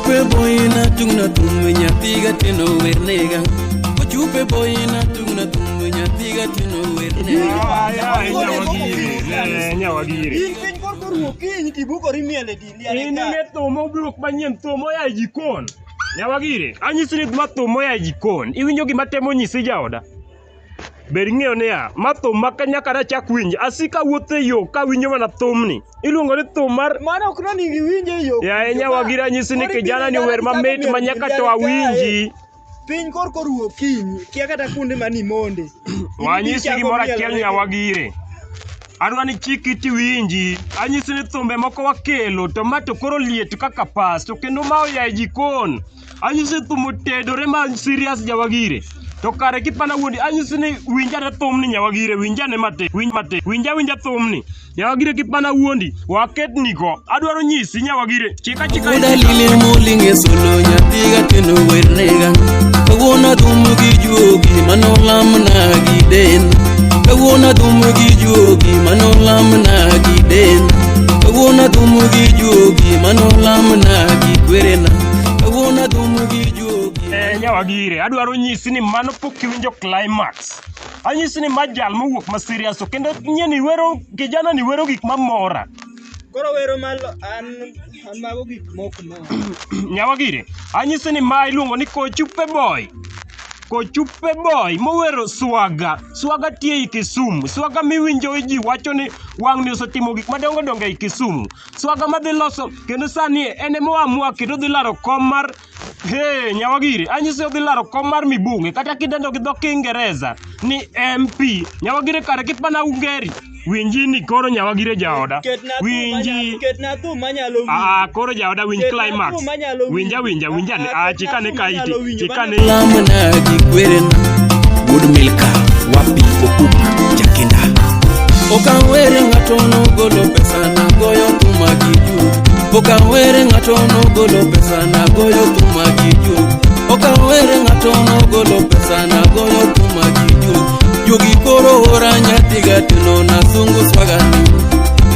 Kochupe boyina tungna thum nyathi gatino wer nega. Kochupe boyina tungna thum nyathi gatino wer nega. Nyawagire. In piny kor koruo kiny tibukori miel e dindi In ing'e thum mowuok manyien, thum moa e jikon. Nyawagire, anyisi ni ma thum moa e jikon. Iwinjo gima temo nyisi jaoda? Ber ing'eyo niya, ma thum ma nyaka nachak winjo. Asika wuotho e yo kawinjo mana thumni. Iluongo ni thum mar Mano ok nonego iwinj e yo. Yaye Nyawagire anyisi ni kijana ni wer mamit ma nyaka to awinji. Piny kor koruo kiny, kia kata kuonde ma nimonde. Wanyisi gimoro achiel Nyawagire. Adwa ni chik iti winji. Anyisi ni thumbe moko wakelo to ma to koro liet kaka pas to kendo ma oya e jikon. Anyisi ni thum otedore ma serious Nyawagire. To kare kipana wuondi anyisi ni winjane thumni Nyawagire winjane matin. Winj matin. Winja winja thumni. Nyawagire kipana wuondi waketnigo. Adwaro nyisi Nyawagire chika chika. Wuoda lili molinge solo nyathi gatino wer nega. Kawuono thum gi juogi manolamna gi den. Kawuono thum gi juogi manolamna gi den. Kawuono thum gi juogi manolamna gi kwerena. Kawuono thum gi juogi. Eh, Nyawagire, adwaro nyisi ni mano pok iwinjo climax. Anyisi ni ma jal mowuok ma serious to kendo nyien iwero kijana ni wero gik mamora. Koro wero malo an an mago gik moko ma. Nyawagire, anyisi ni ma iluongo ni Kochupe Boy. Kochupe Boy mowero swaga. Swaga tie ei Kisumu. Swaga miwinjo ji wacho ni wang'ni osetimo gik madongo dongo ei Kisumu. Swaga madhi loso kendo sani en ema oamua kendo odhi laro kom mar Hey, Nyawagire, anyisi odhi laro kom mar mibunge kata kidendo gi dho Kiingereza ni MP. Nyawagire kare kipana Ungeri. Winji ni koro Nyawagire jaoda. Ketna thum Winji. ketna thum manyalo winjo. Ah, koro jaoda winj Ketna climax. thum manyalo Winja winjo. winja winja ni Ah, ah chikane ketna ka thum iti. manyalo winjo. Chikane. Lamna gi kwerena. Wuod Milka, wapi Opuk, Jakinda. Okawere ng'ato nogolo pesa nagoyo thuma gi juogi. Okawere ng'ato nogolo pesa nagoyo thuma gi juogi. Okawere ng'ato nogolo pesa nagoyo thuma gi juogi. Juogi koro ora nyathi gatino nasungu swagani.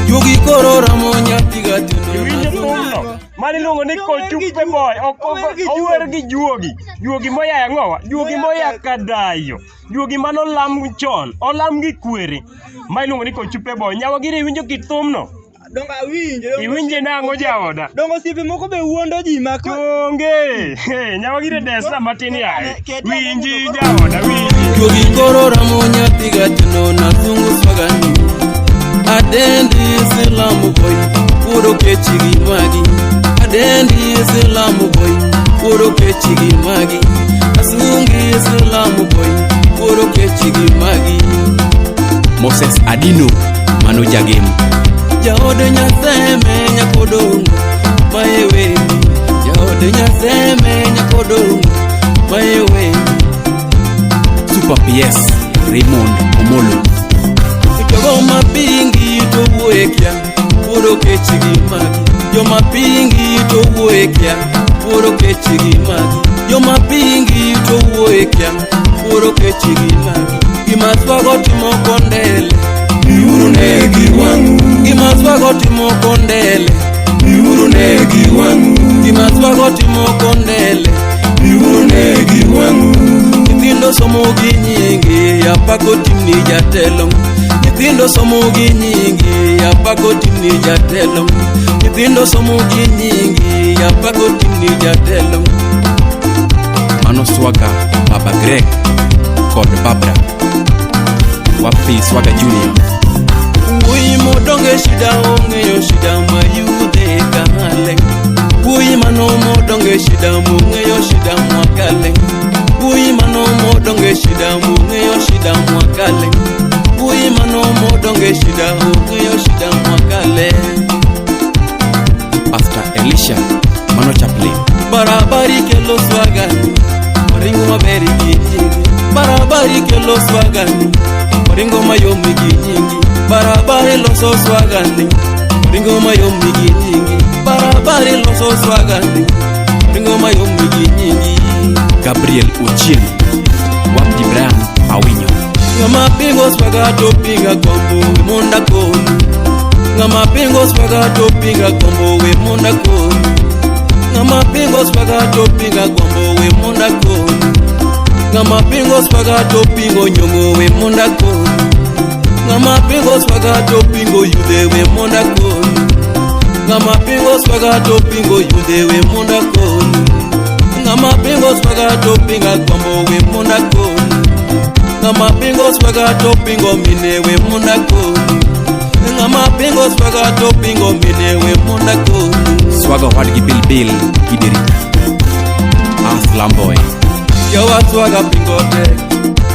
Juogi koro ramo nyathi gatino Iwinjo nasungu thumno? Mano iluongo ni Ower gi Kochupe juogi. Boy. Ok Ower gi ower gi juogi. Juogi moya ang'owa? Juogi moya kadayo. Juogi mano olam chon. Olam gi kwere. Ma iluongo ni Kochupe Boy. Nyawagire iwinjo kit thumno? Dongo awinjo. Iwinje nang'o jaoda? Dongo osiepe moko be wuondo ji ma ko. Onge. Hey, Nyawagire desna matin yaye. Ket ane Winji mondo jaoda, winji. Juogi koro ramo nyathi gatino nasungu swagani. Adendi silamu boy, wuodo kechi gi magi. Adendi silamu boy, wuodo kechi gi magi. Asungi silamu boy, wuodo kechi gi magi. Moses Adino, mano Jagem. Jaod nyatheme nyakodongo, mae wendi. Jaod nyatheme nyakodongo, mae wendi. Super PS, Raymond Omolo. Jogo mapingi to wuoye kia, wuoro kechi gi magi. Joma pingi to wuoye kia, wuoro kechi gi magi. Joma pingi to wuoye kia, wuoro kechi gi magi. Gima swago timo kondele, Miuru negi wang'u, gima swago timo kondele, miuru negi wang'u, gima swago timo kondele. miuru negi wang'u. Nyithindo somo gi nyingi, apako timni jatelo. Nyithindo somo gi nyingi, apako timni jatelo. Nyithindo somo gi nyingi, apako timni jatelo. Mano Swaga, Baba Greg kod Babra. Wapi Swaga Junior. Wuoyi modonge shida ong'eyo shida mayude kale. Wuoyi mano modonge shida mong'eyo shida mwakale. Wuoyi mano modonge shida mong'eyo shida mwakale. Wuoyi mano modonge shida ong'eyo shida mwakale. Pastor Elisha, mano Chaplain. Barabari kelo swagani, oringo maber gi nyingi. Barabari kelo swagani, oringo mayom gi nyingi. Barabari loso swagani, oringo mayom gi nyingi. Barabari loso swagani, oringo mayom gi nyingi. Gabriel Ochieng. Wapdi Brian Awinyo. Ng'ama pingo swaga to pinga kombo we monda koni. Ng'ama pingo swaga to pinga kombo we monda koni. Ng'ama pingo swaga to pinga gombo we monda koni. Ng'ama pingo swaga to pingo nyong'o we monda koni. Ng'ama pingo swaga to pingo yudhe we monda koni. Ng'ama pingo swaga to pingo yudhe we monda koni. Ng'ama pingo swaga to pinga gombo we monda koni. Ng'ama pingo swaga to pingo mine we monda koni. Ng'ama pingo swaga to pingo mine we monda koni. Swaga owadgi Bill Bill Giderita. Aslam boy. Yawa swaga pingo tek.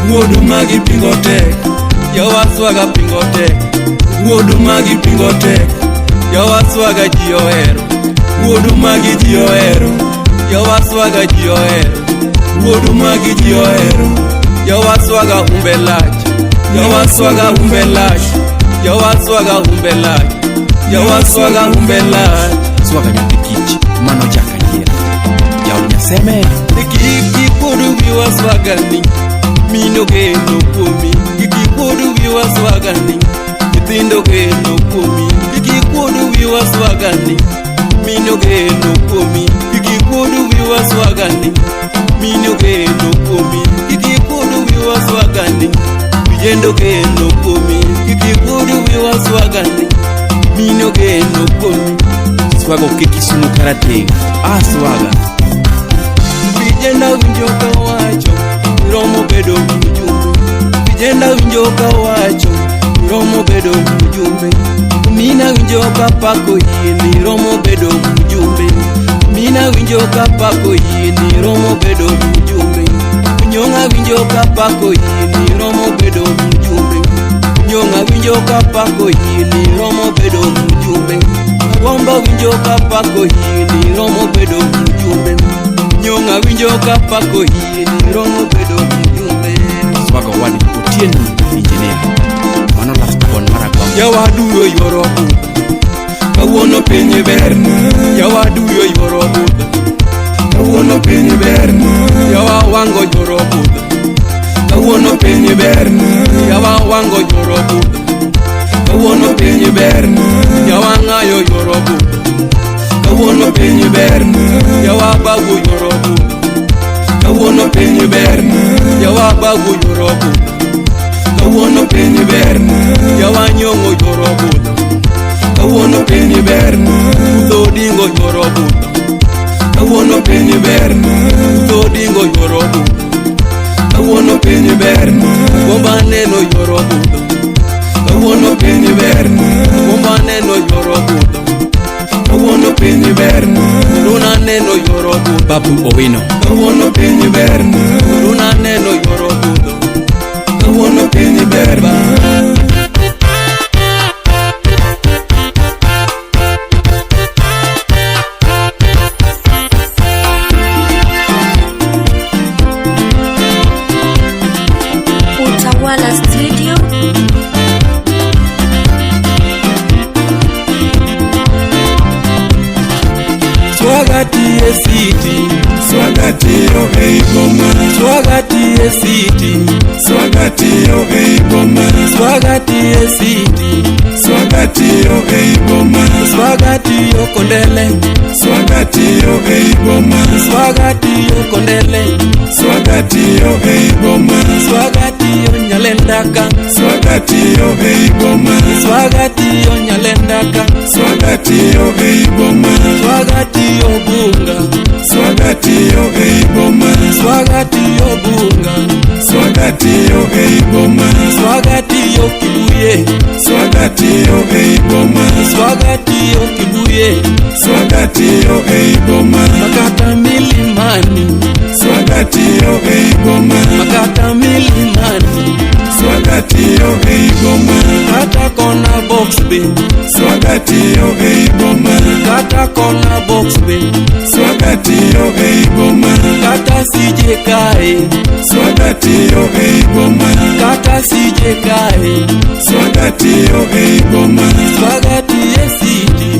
Wuod magi pingo tek. Yawa swaga pingo tek. Wuod magi pingo tek. Yawa swaga ji ohero. Wuod magi ji ohero. Yawa swaga ji ohero. Wuod magi ji ohero. Yawa swaga umbe lach. Yawa swaga umbe lach. Yawa swaga umbe lach. Yawa swaga umbe lach. Swaga nyathi kich mano jakanyiera. Jaod Nyaseme. Kik ikuod wiwa swaga ni. Mino geno kuomi. Kik ikuod wiwa swaga ni. Nyithindo geno kuomi. Kik ikuod wiwa swaga ni. Mino geno kuomi. Kik ikuod wiwa swaga ni. Mino geno kuomi. Kik ikuod wiwa swaga ni. Vijendo geno kuomi. Kik ikuod wiwa swaga ni. Mino geno kuomi. Swaga oke Kisumu karateng'. Ah swaga. Vijenda winjo kawacho romo bedo mjumbe. Vijenda winjo kawacho romo bedo mjumbe. Mina winjo kapako yie ni romo bedo mjumbe. Mina winjo kapako yie ni romo bedo mjumbe. Nyong'a winjo kapako yie ni romo bedo mjumbe. Nyong'a winjo kapako yie ni romo bedo mjumbe. Agomba winjo kapako yie ni romo bedo mjumbe. Nyong'a winjo kapako yie ni romo bedo mjumbe. Swaga owadgi Otieno engineer. Mano last born mar Agwambo. Yawa duyo yuoro budho. Kawuono piny berna. Yawa duyo yuoro budho. Kawuono piny berna. Yawa wango yuoro budho. Kawuono piny berna. Yawa wango yuoro budho. Kawuono piny berna. Yawa ng'ayo yuoro budho. Kawuono piny berna. Yawa bago yuoro budho. Kawuono piny berna. Yawa bago yuoro budho. Kawuono piny berna. Yawa nyong'o yuoro budho. Kawuono piny berna. Budho dingo yuoro budho. Kawuono piny berna. Budho dingo yuoro budho. Kawuono piny berna. Gomba neno yuoro budho. Kawuono piny berna. Gomba neno yuoro budho. Kawuono piny berna. Luna neno yuoro budho. Babu Owino. Kawuono piny berna. Luna neno yuoro budho. Kawuono piny berna. Utawala Studio. Swaga tie city. Swaga tiyo ei boma. Swaga tie city. Swaga tiyo ei boma. Swaga tie city. Swaga tiyo ei boma. Swaga tiyo kondele. Swaga tiyo ei boma. Swaga tiyo kondele. Swaga tiyo ei boma. Swaga tiyo nyalendaka. Swaga tiyo ei boma. Swaga tiyo nyalendaka. Swaga tiyo ei boma. Swaga tiyo bunga. Swaga tiyo ei boma. Swaga tiyo bunga. Swaga tiyo ei boma. Swaga tiyo kibuye. Swaga tiyo ei boma. Swaga tiyo kibuye. Swaga tiyo ei boma. Makata milimani. Swaga tiyo ei boma. Makata milimani. Swaga tiyo ei boma. Kata kona box be. Swaga tiyo ei boma. Kata kona box be. Swaga tiyo ei boma. Kata sije kae. Swaga tiyo ei boma. Kata sije kae. Swaga tiyo ei boma. Swaga tiye city.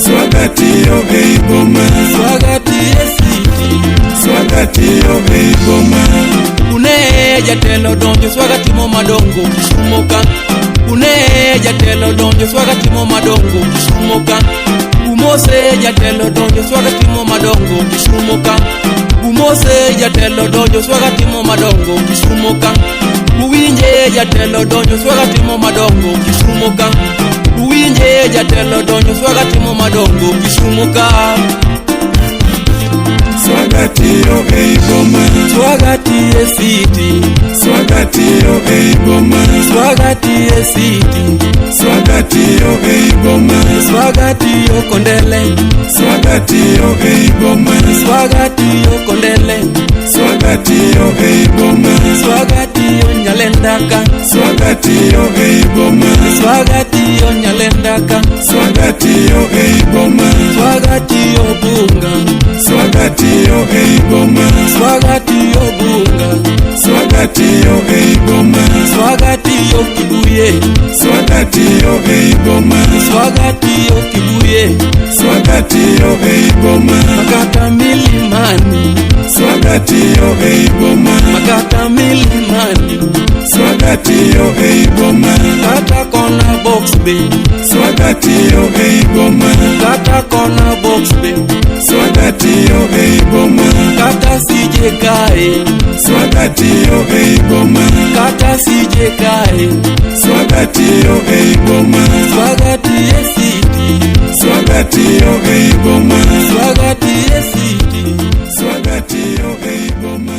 Swaga tiyo ei boma. Swaga tiye city. Swaga tiyo ei boma. Une jatelo donjo swaga timo madongo Kisumo ka. Une jatelo donjo swaga timo madongo Kisumo ka. Umose jatelo donjo swaga timo madongo Kisumo ka. Umose jatelo donjo swaga timo madongo Kisumo ka. Uwinje jatelo donjo swaga timo madongo Kisumo ka. Uwinje jatelo donjo swaga timo madongo Kisumo ka. Swaga tiyo ei boma. Swaga tiye city. Swaga tiyo ei boma. Swaga tiye city. Swaga tiyo ei boma. Swaga tiyo Kondele. Swaga tiyo ei boma. Swaga tiyo Kondele. Swaga tiyo ei boma. Swaga tiyo Nyalendaka. Swaga tiyo ei boma. Swaga tiyo Nyalendaka. Swaga tiyo ei boma. Swaga tiyo Bunga. Swaga tiyo ei boma. Swaga tiyo Bunga. Swaga tiyo ei boma. Swaga tiyo Kibuye. Swaga tiyo ei boma. Swaga tiyo Kibuye. Swaga tiyo ei boma. Makata milimani. Swaga tiyo ei boma. Makata milimani. Swaga tiyo ei boma. Kata kona box be. Swaga tiyo ei boma. Kata kona box be. Swaga tiyo ei boma. Kata sije kae. Swaga tiyo ei boma. Kata sije kae. Swaga tiyo ei boma. Swaga tiye city. Swaga tiyo ei boma. Swaga tiye city. Swaga tiyo ei boma.